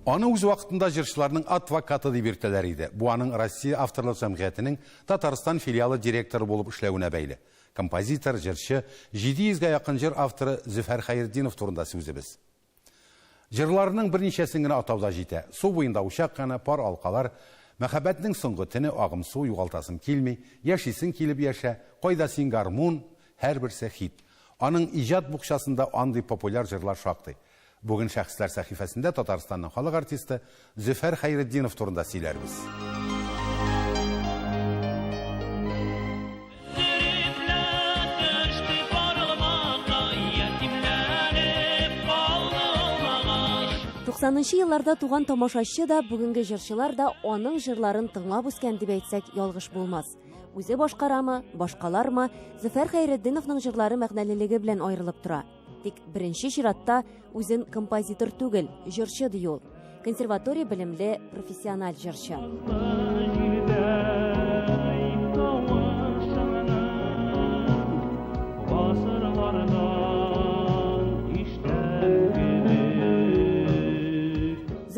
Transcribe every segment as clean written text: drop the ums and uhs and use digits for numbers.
Аны үз вакытында җырчыларның адвокаты дип йөртәләр иде. Бу аның Россия авторлык җәмгыятенең Татарстан филиалы директоры булып эшләвенә бәйле. Композитор, җырчы, 700 гә якын җыр авторы Зөфәр Хәйретдинов турында сүзебез. Җырларының берничәсен генә атау да җитә. Су буенда учак яна, пар алкалар, Мәхәббәтнең соңгы төне, Агымсу, Югалтасым килми, Яшисең килеп яшә, Кайда син, гармун, һәрберсе хит. Аның иҗат букчасында андый популяр җырлар шактый. Бүген Шәхесләр сәхифәсендә Татарстанның халык артисты Зөфәр Хәйретдинов турында сөйләрбез. Туксанынчы елларда туган тамашачы да, бүгенге җырчылар да аның җырларын тыңлап үскән дип әйтсәк, ялгыш булмас. Үзе башкарамы, башкалармы, Зөфәр Хәйретдиновның җырлары мәгънәлелеге белән аерылып тора. Тик беренче чиратта үзен композитор түгел, җырчы ди ул. Консерватория белемле профессиональ җырчы.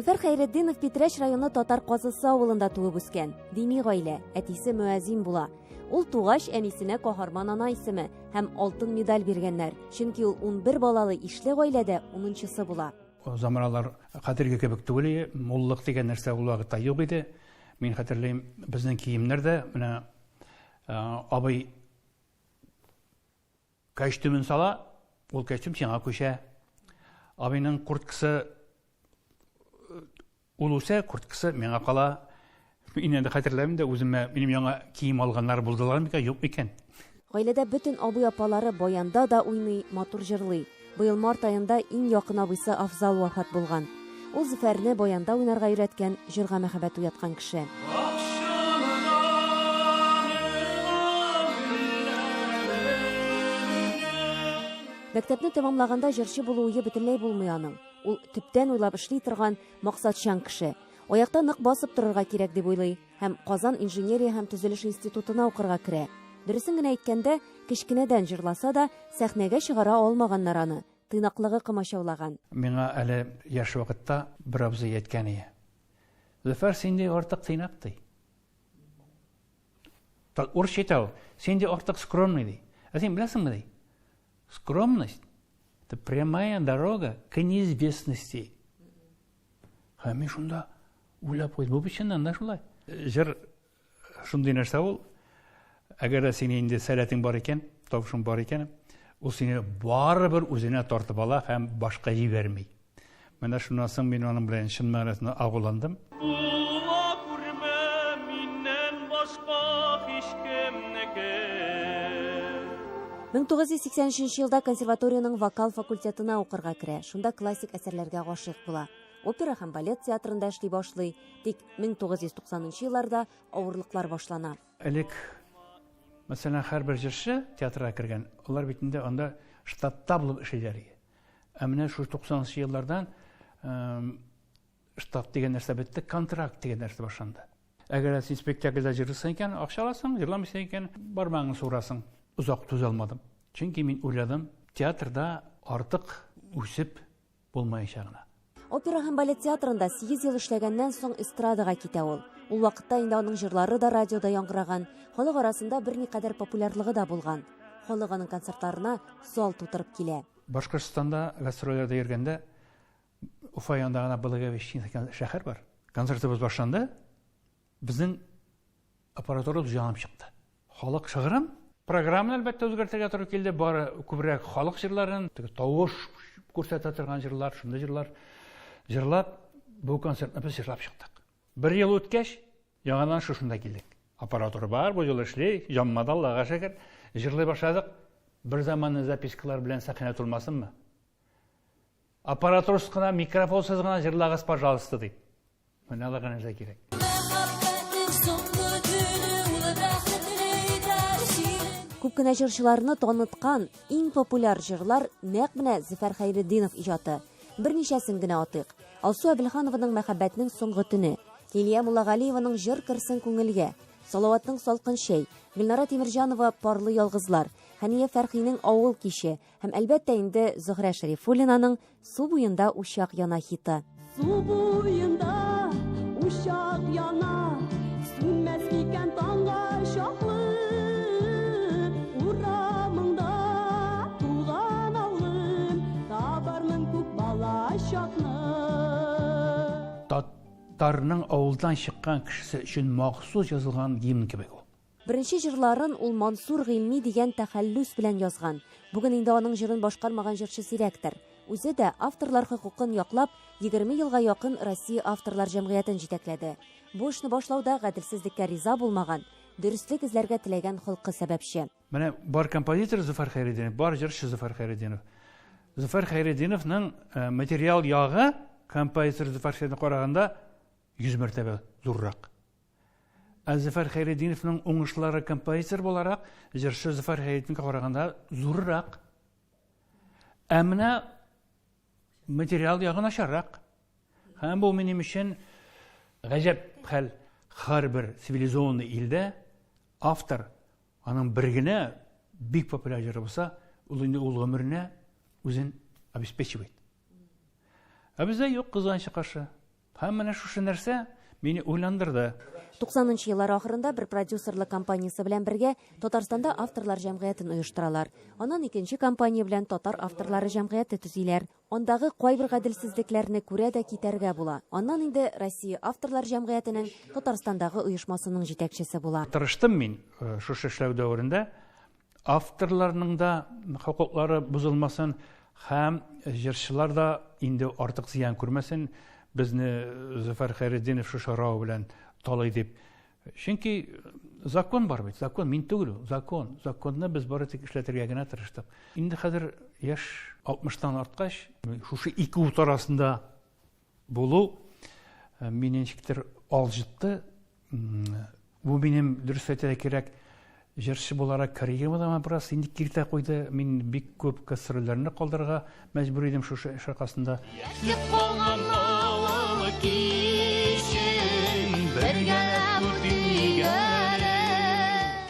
Зөфәр Хәйретдинов Питрәч районы Татар Казысы авылында туып үскән. Дини гаилә, әтисе мөәзин була. Ул тугач, әнисенә Каһарман ана исеме һәм алтын медаль биргәннәр, чөнки ул 11 балалы ишле гаиләдә унынчысы була. Заманалар хәзерге кебек түгел иде, муллык дигән нәрсә ул вакытта юк иде. Мин хәтерлим, безнең киемнәр дә менә абый костюмын сала, ул костюм сиңа күчә. Абыйның курткасы Ул үсә, курткасы миңа кала. Мин инде хәтерләмим дә, үземә минем яңа кием алганнар булдылар микән, юк микән. Гаиләдә бөтен абый-апалары баянда да уйный, матур җырлый. Быел март аенда иң якын абыйсы Афзал вафат булган. Ул Зөфәрне баянда уйнарга өйрәткән, җырга мәхәббәт уяткан кеше. Мәктәпне тәмамлаганда җырчы булу уе бөтенләй булмый аның. Ул төптән уйлап эшли торган, максатчан кеше. Аякта нык басып торырга кирәк дип уйлый һәм Казан инженерия һәм төзелеш институтына укырга керә. Дөресен генә әйткәндә, кечкенәдән җырласа да, сәхнәгә чыгара алмаганнар аны, тыйнаклыгы комачаулаган. Миңа әле яшь вакытта бер абзый әйткән ие. Зөфәр, син ди артык тыйнак, ди. Урысча әйтә ул, син ди артык скромный, ди. Ә син беләсеңме, ди? Скромность это прямая дорога к неизвестности. Һәм мин шунда уйлап куйдым, бу бит чыннан да шулай. Җыр шундый нәрсә ул, әгәр дә синең инде сәләтең бар икән, тавышың бар икән, ул сине барыбер үзенә тартып ала һәм башка җибәрми. Менә шуннан соң мин аның белән чын мәгънәсендә агуландым. Була күрмә миннән башка һичкемнеке. 1983 елда консерваториянең вокал факультетына укырга керә, шунда классик әсәрләргә гашыйк була. Опера һәм балет театрында эшли башлый, тик 1990 елларда авырлыклар башлана. Элек, мәсәлән, һәрбер җырчы театрга кергән, алар бит инде анда штатта булып эшлиләр иде. Ә менә шул 90 еллардан штат дигән нәрсә бетте, контракт дигән нәрсә башланды. Әгәр син спектакльдә җырлыйсың икән, акча аласың, җырламыйсың икән, бармагыңны суырасың. Озак түзә алмадым. Чөнки мин уйладым, театрда артык үсеп булмаячагына. Опера һәм балет театрында 8 ел эшләгәннән соң эстрадага китә ул. Ул вакытта инде аның җырлары да радиода яңгыраган, халык арасында берникадәр популярлыгы да булган. Халык аның концертларына зал тутырып килә. Башкортстанда гастрольләрдә йөргәндә Уфа янында гына Благовещенск дигән шәһәр бар. Концертыбыз башланды. Безнең аппаратурабыз янып чыкты. Халык шыгрым. Программаны әлбәттә үзгәртергә туры килде. Бары күбрәк халык җырларын, теге тавыш күрсәтә торган җырлар, шундый җырлар җырлап, бу концертны без җырлап чыктык. Бер ел үткәч, яңадан шушында килдек. Аппаратура бар, бу юлы эшли, янмады, Аллага шөкер. Җырлый башладык. Бер заманны запискалар белән сәхнә тулмасынмы? Аппаратурасыз гына, микрофонсыз гына җырлагыз, пожалуйста, дип. Менә аларга нәрсә кирәк. Күп кенә җырчыларны таныткан иң популяр җырлар нәкъ менә Зөфәр Хәйретдинов иҗаты. Берничәсен генә атыйк. Алсу Әбелханованың Мәхәббәтнең соңгы төне, Лилия Муллагалиеваның Җыр керсен күңелгә, Салаватның Салкын чәй, Гөлнара Тимерҗанова Парлы ялгызлар, Хәния Фәрхинең Авыл киче һәм, әлбәттә инде, Зөһрә Шәрифуллинаның Су буенда учак яна хиты. Су буенда учак яна, сүнмәс микән таңга чаклы. Урамыңда туган авылым, табармын күк бала чакны. Татарның авылдан чыккан кешесе өчен махсус язылган гимн кебек ул. Беренче җырларын ул Мансур Гыйльми дигән тәхәллүс белән язган. Бүген инде аның җырын башкармаган җырчы сирәктер. Үзе дә, авторлар хокукын яклап, 20 елга якын Россия авторлар җәмгыятен җитәкләде. Бу эшне башлауда гаделсезлеккә риза булмаган, дөреслек эзләргә теләгән холкы сәбәпче. Менә бар композитор Зөфәр Хәйретдинов, бар җырчы Зөфәр Хәйретдинов. Зөфәр Хәйретдиновның материал ягы композитор Зөфәр Хәйретдиновка караганда 100 мәртәбә зуррак. Ә Зөфәр Хәйретдиновның уңышлары композитор буларак җырчы Зөфәр Хәйретдиновка караганда зуррак. Ә менә материал ягы начаррак. Һәм бу минем өчен гаҗәп хәл. Һәрбер цивилизованный илдә автор аның бер генә бик популяр җыры булса, ул инде ул гомеренә үзен обеспечивает. Ә бездә юк, кызганычка каршы. Һәм менә шушы нәрсә мине уйландырды. 90 нчы еллар ахырында бер продюсерлык компаниясе белән бергә Татарстанда авторлар җәмгыятен оештыралар. Аннан икенче компания белән Татар авторлары җәмгыяте төзиләр. Андагы кайбер гаделсезлекләрне күрә дә китәргә була. Аннан инде Россия авторлар җәмгыятенең Татарстандагы оешмасының җитәкчесе була. Тырыштым мин шушы эшләү дәверендә Авторларның да хокуклары бозылмасын һәм җырчылар да инде артык зыян күрмәсен, безне Зөфәр Хәйретдинов шушы рау белән талый дип. Чөнки закон бар бит, закон, мин түгел ул, закон. Законны без бары тик эшләтергә генә тырыштык. Инде хәзер яшь 60-тан арткач, шушы ике ут арасында Булу мине ничектер алҗытты. Бу минем, дөрес әйтергә кирәк, җырчы буларак карьерама да бераз инде киртә куйды. Мин бик күп гастрольләрне калдырырга мәҗбүр идем шушы эш аркасында. Яшьлек калган авыл кичен бергәләп үтик әле.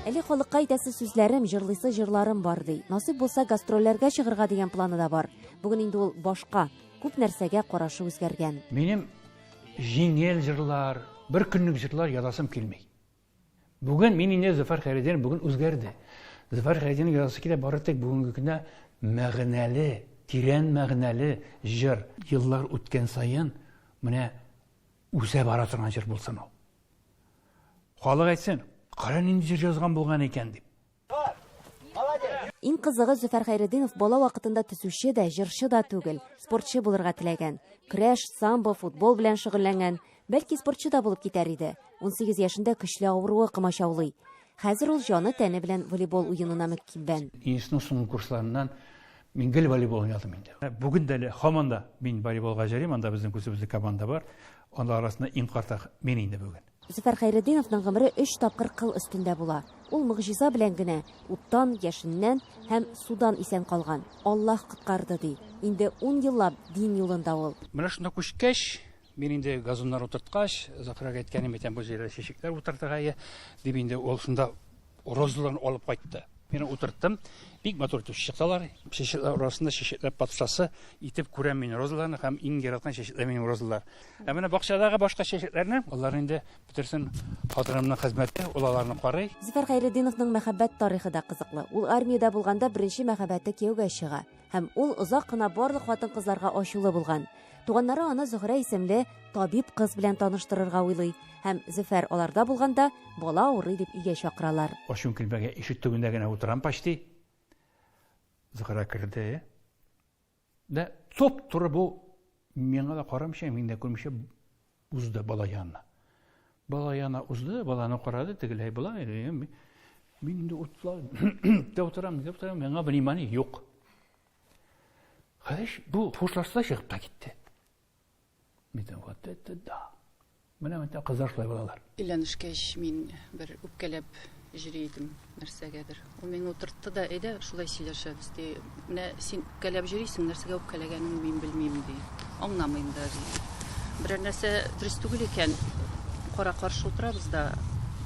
Әле халыкка әйтәсе сүзләрем, җырлыйсы җырларым бар, ди. Насыйп булса, гастрольләргә чыгырга дигән планы да бар. Бүген инде ул башка. Күп нәрсәгә карашы үзгәргән. Минем җиңел җырлар, бер көнлек җырлар язасым килми. Бүген мин инде Зөфәр Хәйретдинов бүген үзгәрде. Зөфәр Хәйретдинов язасы килә бары тик бүгенге көндә мәгънәле, тирән мәгънәле җыр. Еллар үткән саен менә үсә бара торган җыр булсын ул. Халык әйтсен, кара нинди җыр язган булган икән дип. Иң кызыгы, Зөфәр Хәйретдинов бала вакытында төзүче дә, җырчы да түгел, спортчы булырга теләгән. Көрәш, самбо, футбол белән шөгыльләнгән. Бәлки спортчы да булып китәр иде. 18 яшендә көчле авыруы комачаулый. Хәзер ул җаны-тәне белән волейбол уенына мөкиббән. Институтның соңгы курсларыннан мин гел волейбол уйнадым инде. Бүген дә әле һаман да мин волейболга йөрим, анда безнең үзебезнең команда бар. Алар арасында иң карты мин инде бүген. Зөфәр Хәйретдиновның гомере өч тапкыр кыл өстендә була. Ул могҗиза белән генә уттан, яшеннән һәм судан исән калган. Аллаһ коткарды, ди. Инде ун еллап дин юлында ул. Менә шунда күчкәч, мин инде газоннар утырткач, Зөһрәгә әйткәнем, әйтәм, бу җирдә чәчәкләр утыртырга ие, дип инде ул шунда розаларны алып кайтты. Мин утырттым. Бик матур итеп чыктылар. Чәчәкләр арасында чәчәкләр патшасы итеп күрәм мин розаларны һәм иң яраткан чәчәкләр минем розалар. Ә менә бакчадагы башка чәчәкләрне, алар инде бөтерсен хатынымның хезмәте, ул аларны карый. Зөфәр Хәйретдиновның мәхәббәт тарихы да кызыклы. Ул армиядә булганда беренче мәхәббәте кияүгә чыга. Һәм ул озак кына барлык хатын-кызларга ачулы булган. Туганнары аны Зөһрә исемле табиб кыз белән таныштырырга уйлый. Һәм Зөфәр аларда булганда, бала авырый дип өйгә чакыралар. Ачуым килмәгән, ишек төбендә генә утырам почти. Зөһрә керде. Дә туп-туры бу миңа да карамыйча, мин дә күрмичә узды бала янына. Бала янына узды, баланы карады, тегеләй болай. Мин инде утла, дә утырам, дә утырам, миңа внимание юк. Хәзер бу хушлашты да чыгып та китте. Мин вот это да. Менә менә кызлар шулай булалар. Өйләнешкәч, мин бер үпкәләп йөри идем нәрсәгәдер. Ул мине утыртты да, әйдә, шулай сөйләшәбез, ди. Менә син үпкәләп йөрисең, нәрсәгә үпкәләгәнеңне мин белмим, ди. Аңламыйм да, ди. Берәр нәрсә дөрес түгел икән, кара-каршы утырабыз да,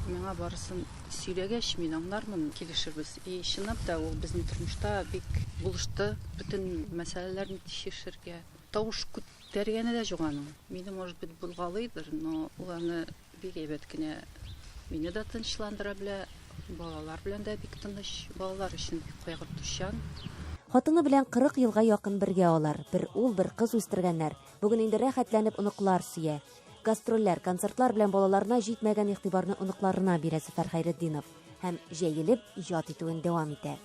миңа барысын сөйләгәч, мин аңлармын, килешербез. И чынлап та, ул безнең тормышта бик булышты, бөтен мәсьәләләрне чишергә. Тавыш. Күтәргәне дә юк аның. Мине, может быть, булгалыйдыр, но ул аны бик әйбәт кенә мине дә тынычландыра белә, балалар белән дә бик тыныч, балалар өчен бик кайгыртучан. Хатыны белән 40 елга якын бергә алар. Бер ул, бер кыз үстергәннәр. Бүген инде рәхәтләнеп оныклар сөя. Гастрольләр, концертлар белән балаларына җитмәгән игътибарны оныкларына бирә Зөфәр Хәйретдинов һәм җәелеп иҗат итүен дәвам итә.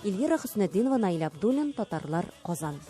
Эльвира Хөснетдинова, Наил Абдуллин, Татарлар, Казан.